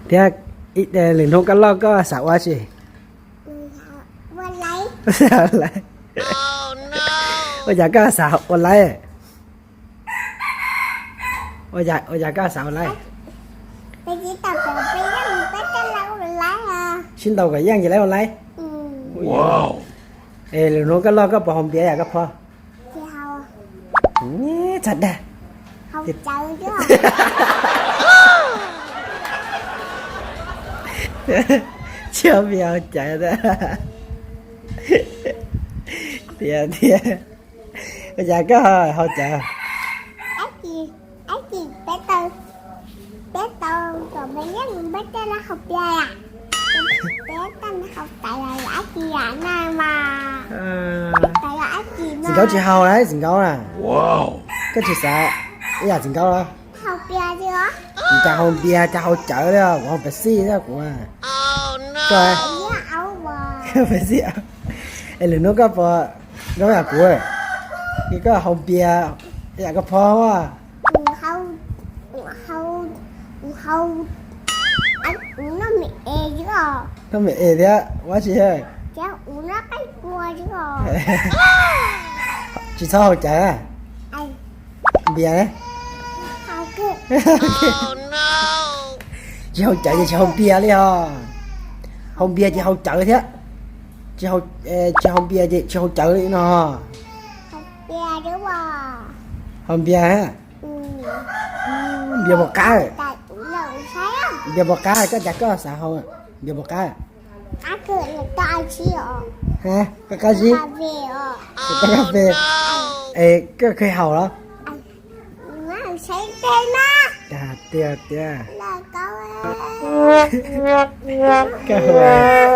Thiab lwm hnub koj loj koj xav ua tsi? Ua cas koj xav ua laib? Ua cas koj xav ua laib? Sib ntaus kom yeej ces laib ua laib. Es lwm hnub koj loj koj puas haus npias yam koj phob? Txhob dag. Tsis haus npias haus cawv tiag. Tiag tiag. Ua cas koj haus cawv? Txiv Nkauj tsis haus lawm, Txiv Nkauj na. Koj tsis xav ib yam Txiv Nkauj los? Cas haus npias cas haus cawv li os, kuv haus Pepsi thiab kuv. Pepsi. Es lwm hnub koj puas zoo yam kuv, es koj haus npias yam koj phob a? Noj me es thiab ua tsi? Tsis txhob haus cawv. Npias. Tsis haus cawv ces tsis haus npias li os. Haus npias ces haus cawv thiab. Tsis haus npias ces tsis haus cawv li no. Haus npias. Npias puas qab? Npias puas qab? Koj cas koj xav haus npias puas qab? Koj qab zib. Koj qab fe. Es koj kheev haus los? Tiag tiag. Koj haus.